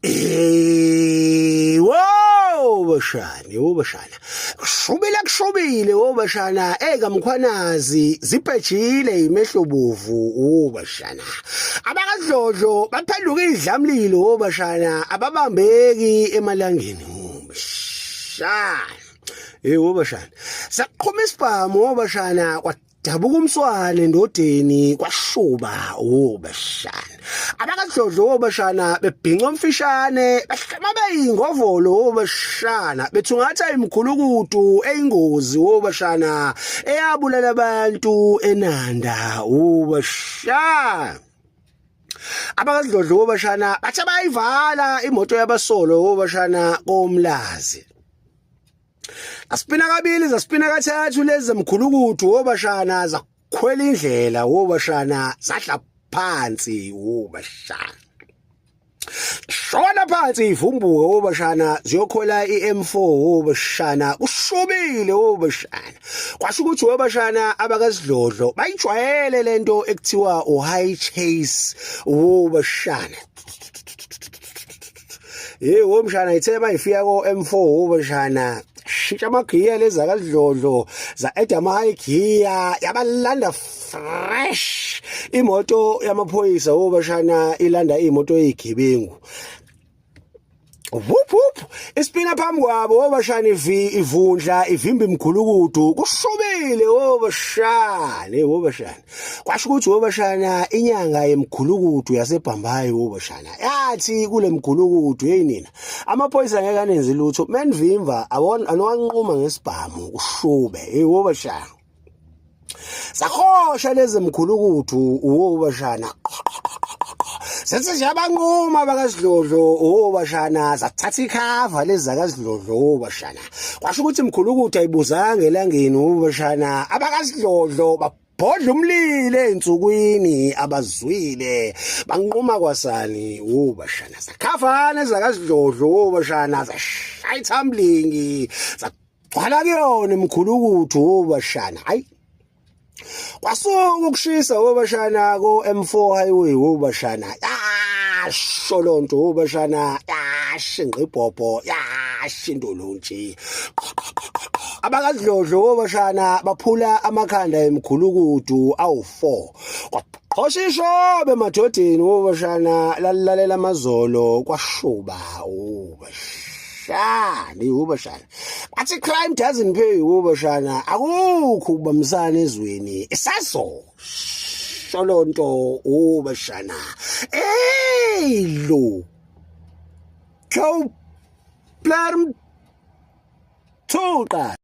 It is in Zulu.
Eh, wo bashana, wo bashana. Kushubile kushubile wo bashana, ekaMkhwanazi zibhejile imehlobovu wo bashana. Abakadlodlo baphenduka idlamlilo wo bashana, ababambeki emalangeni wo bashana. Eh wo bashana. Saqhuma isibhamu wo bashana Dabuka umswane endodeni kwashuba obashana. Abakadlodlo obashana bebhinca omfishane bahlaba beyingovolo obashana bethungatha imkhulukudu eyingozi obashana eyabulala abantu eNanda obashana. Abakadlodlo obashana bathe bayivala imoto yabasolo obashana koMlazi. Aspina kabili zaspina kathathu lezi zemkhulukuthu wobashana zakhwela indlela wobashana zadla phansi wobashana. Shona phansi ivumbuka wobashana ziyokhola iM4 wobashana kushubile wobashana. Kwasho ukuthi wobashana abakasidlodlo bayijwayele lento ekuthiwa uhigh chase wobashana. Hey womshana ithe bayifika ko M4 womshana shintsha amagiya lezi zakadlodlo za add ama high gear yabalanda fresh imoto yamaphoyisa wobashana ilanda imoto eyigebengu Whoop whoop isipina phambi kwabo obashana ivi ivundla ivimba imkhulukudu kushubile obashane obashana Kwasho ukuthi wobashana inyanga yemgulukudu yaseBhambayi wobashana. Yathi kule mgulukudu hey nina amaphoyisa ngeke anenze lutho menvimva awon anowanquma ngesibhamu ushube hey wobashana. Sakhosha lezi mgulukudu wobashana. Sethi nje abanquma bakasidlodlo obashana zathatha ikhava lezi zakasidlodlo obashana. Kwasho ukuthi mkhulukuthi ayibuzanga elangeni obashana abakasidlodlo bhodla umlilo ezinsukwini abazwile banquma kwasani ubashana sakhavana ezakasidlodlo ubashana zashaya itumbling zagcwala kuyona imkhulukuthu ubashana hayi Kwasuka ukushisa wobashana ko M4 highway wobashana. Yasho lonto wobashana yashinqa ibhobho yashinto lonje. Abakadlodlo wobashana baphula amakhanda emkhulukudu awu4. Kwaqhosha ishobe emadodeni wobashana lalilalela amazolo kwashuba wobashana wobashana. Bathi crime doesn't pay ubashana akukho ukubambisana ezweni isazo sholonto ubashana hey lo Joe Plarm Thuqa.